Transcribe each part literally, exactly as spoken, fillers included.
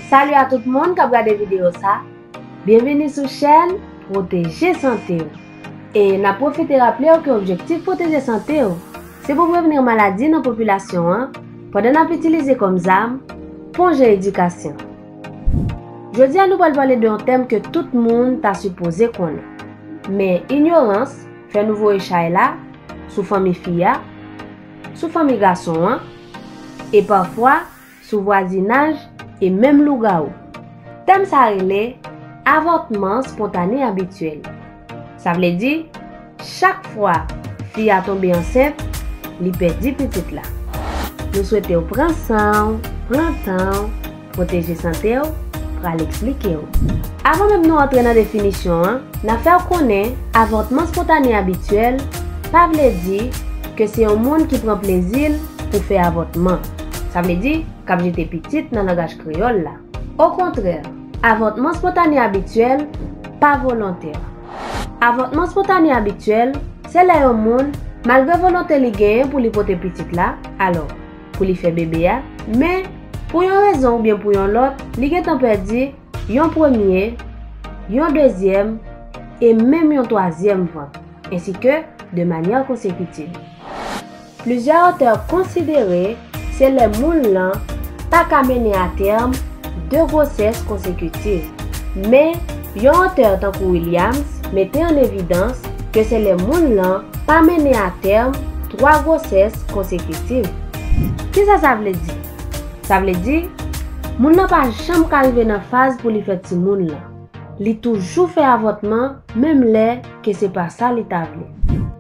Salut a tout moun k ap gade videyo sa. Byenvini sou chèn Pwoteje Sante W. E n ap pwofite raple w ke objektif Pwoteje Sante W se pou prevni maladi nan popilasyon an pandan n ap itilize kòm zam ponje edikasyon. Jodi a nou pral pale de yon tèm ke tout moun ta sipoze konnen. Men inyorans fè nou voye chay la sou fanmi fi a, sou fanmi gason an, e pafwa sou vwazinaj e menm lougawou. Tèm sa rele avòtman spontane abityèl. Sa vle di, chak fwa fi a tonbe ansent, li pèdi pitit la. Nou swete w pran san w, pran tan w, Pwoteje Sante W pral eksplike w. Avan menm nou antre nan definisyon an, n a fè w konnen avòtman spontane abityèl pa vle di ke se yon moun ki pran plezi l pou fè avòtman. Sa vle di, k ap jete pitit nan langaj kreyòl la. Okontrè, avòtman spontane abityèl pa volontè. Avòtman spontane abityèl se lè yon moun, malgre volonte li genyen pou li pote pitit la, alò, pou li fè bebe a, men, pou yon rezon oubyen pou yon lòt, li gentan pèdi yon premye, yon dezyèm, e menm yon twazyèm vant, ensi ke de manyè konsekitiv. Plizyè otè konsidere se lè moun lan pa ka mennen a tèm de gwosès konsekitiv. Men, yon otè tankou Williams mete an evidans ke se lè moun lan pa mennen a tèm twa gwosès konsekitiv. Kisa sa vle di? Sa vle di, moun nan pa janm ka rive nan faz pou li fè timoun lan. Li toujou fè avòtman, menm lè ke se pa sa li ta vle.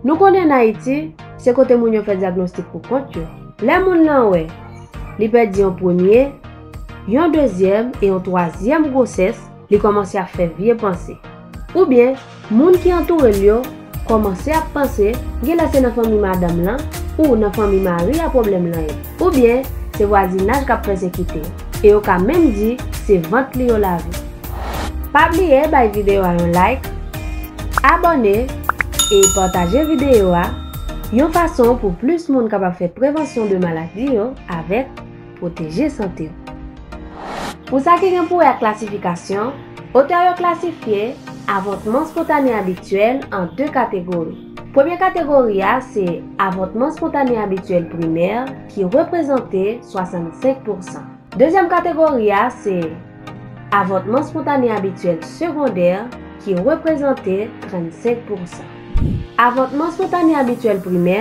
Nou konnen n Ayiti, se kote moun yo fè dyagnostik pou kont yo. Lè moun nan wè li pèdi yon premye, yon dezyèm e yon twazyèm gwosès, li kòmanse ap fè vye panse. Oubyen, moun ki antoure l yo kòmanse ap panse, genlè se nan fanmi madanm lan ou nan fanmi mari a pwoblèm lan ye. Oubyen, se vwazinaj k ap pèsekite l. E yo ka menm di se vant li yo lave. Pa bliye bay videyo a yon like, abòne e pataje videyo a, yon fason pou plis moun kapab fè prevansyon de maladi yo avèk Pwoteje Sante W. Pou sa ki gen pou wè ak klasifikasyon, otè yo klasifye avòtman spontane abityèl an de kategori. Premye kategori a se avòtman spontane abityèl primè ki reprezante swasannsenk pousan. Dezyèm kategori a se avòtman spontane abityèl segondè ki reprezante trannsenk pousan. Avòtman spontane abityèl primè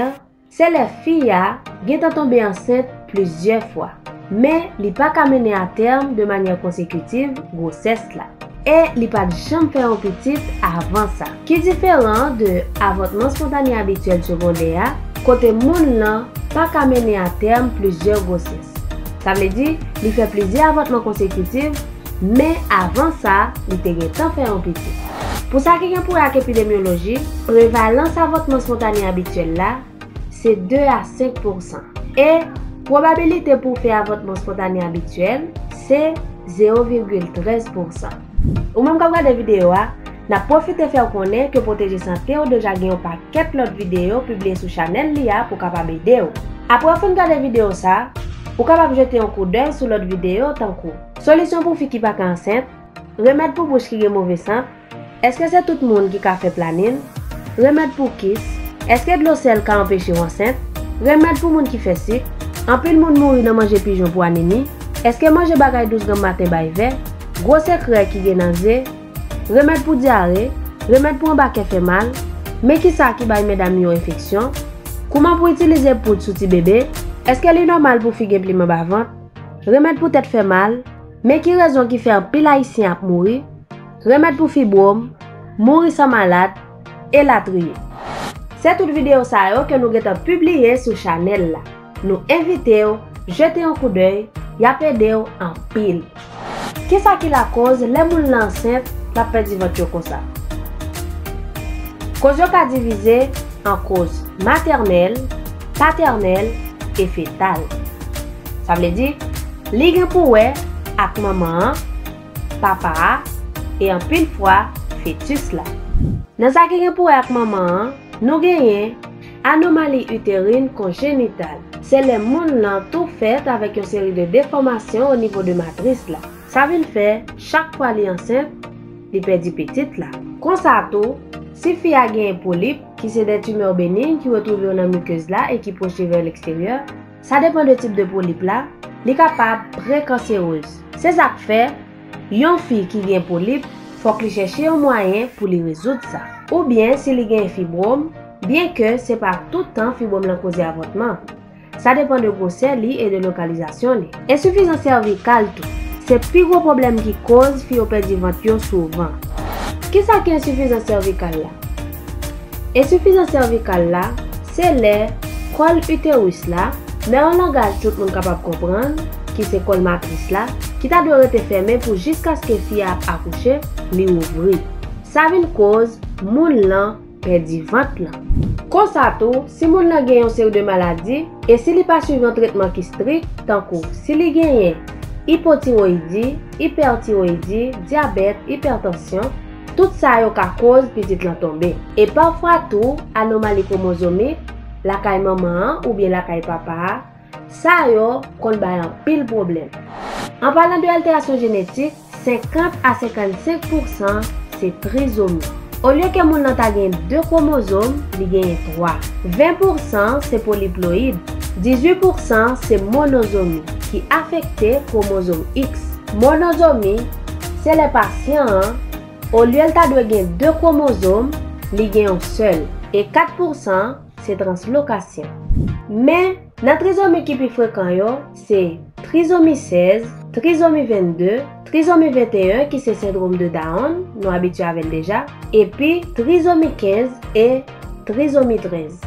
se lè fi a gentan tonbe ansent plizyè fwa, men li pa ka mennen a tèm de manyè konsekitiv gwosès la, e li pa t janm fè yon pitit avan sa. Ki diferan de avòtman spontane abityèl segondè a, kote moun lan pa ka mennen a tèm plizyè gwosès. Sa vle di, li fè plizyè avòtman konsekitiv, men avan sa, li te gentan fè yon pitit. Pou sa ki gen pou wè ak epidemyoloji, prevalans avòtman spontane abityèl la se de a senk pousan. E pwobabilite pou w fè avòtman spontane abityèl se zewo vigil trèz pousan. Ou menm k ap gade videyo a, n ap pwofite fè w konnen ke Pwoteje Sante W deja gen yon pakèt lòt videyo pibliye sou chanèl li a pou kapab ede w. Apre w fin gade videyo sa, ou kapab jete yon koudèy sou lòt videyo tankou solisyon pou fi ki pa ka ansent, remèd pou bouch ki gen move sant, èske se tout moun ki ka fè planin, remèd pou kis, èske dlo sèl ka anpeche w ansent, remèd pou moun ki fè sik, anpil moun mouri nan manje pijon pou anemi, èske manje bagay dous granm maten bay vè, gwo sekrè ki gen nan ze, remèd pou dyare, remèd pou anba kè fè mal, men kisa ki bay medam yo enfeksyon, kouman pou itilize poud sou ti bebe, èske li nòmal pou fi gen plim anba vant, remèd pou tèt fè mal, men ki rezon ki fè anpil Ayisyen ap mouri, remèd pou fibwòm, mouri san malad, elatriye. Se tout videyo sa yo ke nou gentan pibliye sou chanèl la. Nou envite w jete yon koudèy, y ap ede w anpil. Kisa ki lakoz lè moun lan ansent, l ap pèdi vant yo konsa? Koz yo ka divize an koz matènèl, patènèl e fetal. Sa vle di, li gen pou wè ak manman an, papa a, e anpil fwa, fetis la. Nan sa ki gen pou wè ak manman an, nou genyen anomali iterin konjenital. Se lè moun lan tou fèt avèk yon seri de defòmasyon o nivo de matris la. Sa vin fè, chak fwa li ansent, li pèdi pitit la. Konsa tou, si fi a genyen polip, ki se de timè benin ki retwouve yo nan mikez la e ki pwoche vè leksteryè, sa depann de tip de polip la, li kapab prekanserez. Se sa k fè, yon fi ki gen polip, fòk li chèche yon mwayen pou li rezoud sa. Oubyen si li gen fibwòm, byenke se pa tout tan fibwòm lan koze avòtman. Sa depann de gwosè li e de lokalizasyon li. Ensifizans sèvikal tou, se pi gwo pwoblèm ki koz fi yo pèdi vant yo souvan. Kisa ki ensifizans sèvikal la? Ensifizans sèvikal la, se lè kòl iteris la, nan yon langaj tout moun kapab konprann, ki se kòl matris la, ki ta dwe rete fèmen pou jiskaske fi a ap akouche, li ouvri. Sa vin koz moun lan pèdi vant lan. Konsa tou, si moun lan gen yon seri de maladi, e si li pa swiv yon tretman ki strik, tankou si li genyen ipotiroyidi, ipètiroyidi, dyabèt, ipètansyon, tout sa yo ka koz pitit lan tonbe. E pafwa tou, anomali kwomozomik, lakay manman an oubyen lakay papa a, sa yo konn bay anpil pwoblèm. An palan de alterasyon jenetik, senkant a senkannsenk pousan se trizomi. Olye ke moun nan ta gen de kwomozòm, li genyen twa. Ven pousan se poliployid. Dizuit pousan se monozomi, ki afekte kwomozòm X. Monozomi se lè pasyan an, olye l ta dwe gen de kwomozòm, li gen yon sèl. E kat pousan se translokasyon. Men, nan trizomi ki pi frekan yo, se trizomi sèz, trizomi vennde, trizomi venteyen ki se sendwòm de Down, nou abitye avè l deja, epi trizomi kenz e trizomi trèz.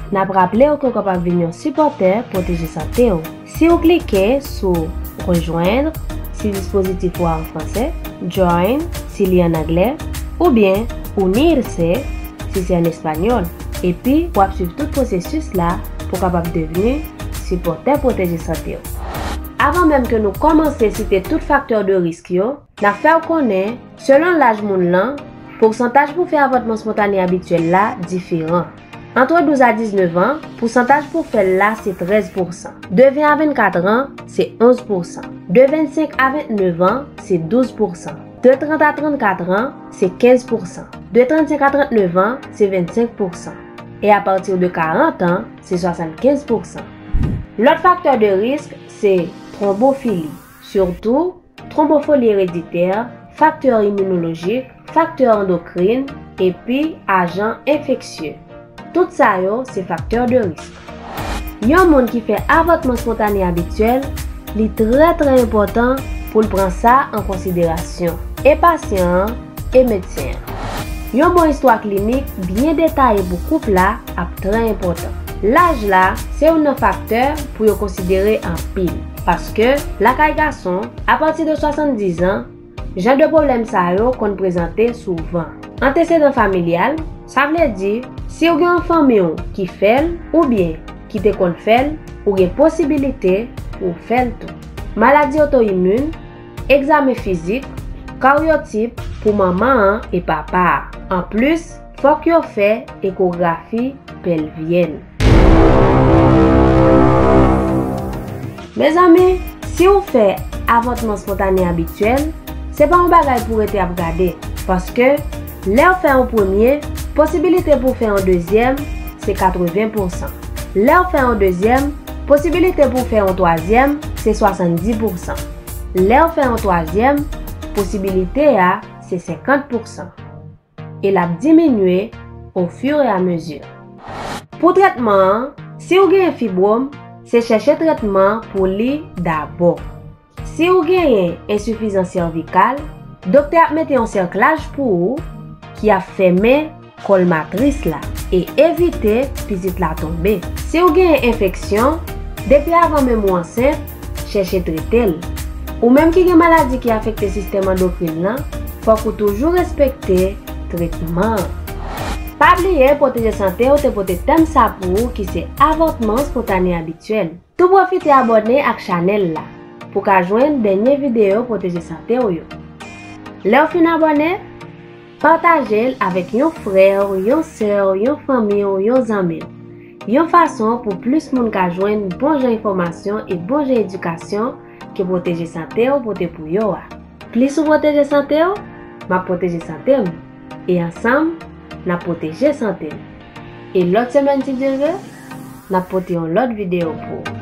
N ap raple w ke w kapab vin yon sipòtè Pwoteje Sante w. Si w klike sou Rejoindre, si dispozitif ou a an fransè, Join, si li an anglè, oubyen Unirse, si se an espanyòl. Epi, w ap swiv tout pwosesis la pou w kapab devni sipòtè Pwoteje Sante w. Avan menm ke nou kòmanse site tout faktè de risk yo, n ap fè w konnen, selon laj moun lan, pousantaj pou fè avòtman espontane abityèl la diferan. Ant douz a diznèf an, pousantaj pou fè l la se trèz pousan. De ven a vennkat an, se onz pousan. De vennsenk a ventnèf an, se douz pousan. De trant a trannkat an, se kenz pousan. De trannsenk a trantnèf an, se vennsenk pousan. E apati de karant an, se swasannkenz pousan. Lòt faktè de risk, se twonbofili, sitou twonbofili ereditè, faktè iminolojik, faktè andokrin, epi ajan enfeksye. Tout sa yo se faktè de risk. Yon moun ki fè avòtman espontane abityèl, li trè, trè enpòtan pou l pran sa an konsiderasyon, e pasyan an, e medsen an. Yon bon istwa klinik byen detaye pou koup la ap trè enpòtan. Laj la se youn nan faktè pou yo konsidere anpil, paske lakay gason, apati de swasanndiz an, jan de pwoblèm sa yo konn prezante souvan. Antesedan familyal, sa vle di, si w gen yon fanmi w ki fè l, oubyen ki te konn fè l, ou gen posibilite pou w fè l tou. Maladi oto-imin, egzamen fizik, karyotip pou manman an e papa a. Anplis, fòk yo fè ekografi pèlvyèn. Mezanmi, si w fè avòtman espontane abityèl, se pa yon bagay pou rete ap gade, paske lè w fè yon premye, posibilite pou w fè yon dezyèm, se katreven pousan. Lè w fè yon dezyèm, posibilite pou w fè yon twazyèm, se swasanndis pousan. Lè w fè yon twazyèm, posibilite a se senkant pousan. E l ap diminye au fur et à mesure. Pou trètman an, si w genyen fibwòm, se chèche trètman pou li dabò. Si w genyen ensifizans sèvikal, doktè ap mete yon sèklaj pou ou ki ap fèmen kòl matris la e evite pitit la tonbe. Si w genyen enfeksyon, depi avan menm ou ansent, chèche trete l. Ou menm ki gen maladi ki afekte sistèm andokrin lan, fòk ou toujou respekte tretman an. Pa bliye Pwoteje Sante w te pote tèm sa pou ou ki se avòtman espontane abityèl. Tou pwofite abòne ak chanèl la pou w ka jwenn dènye videyo Pwoteje Sante w yo. Lè w fin abòne, pataje l avèk yon frè w, yon sè w, yon fanmi w, yon zanmi w. Yon fason pou plis moun ka jwenn bon jan enfòmasyon e bon jan edikasyon ke pwoteje sante w pote pou yo a. Plis ou pwoteje sante w, m ap pwoteje sante m. E ansanm, n ap pwoteje sante n. E lòt semèn, si Dye vle, n ap pote yon lòt videyo pou ou.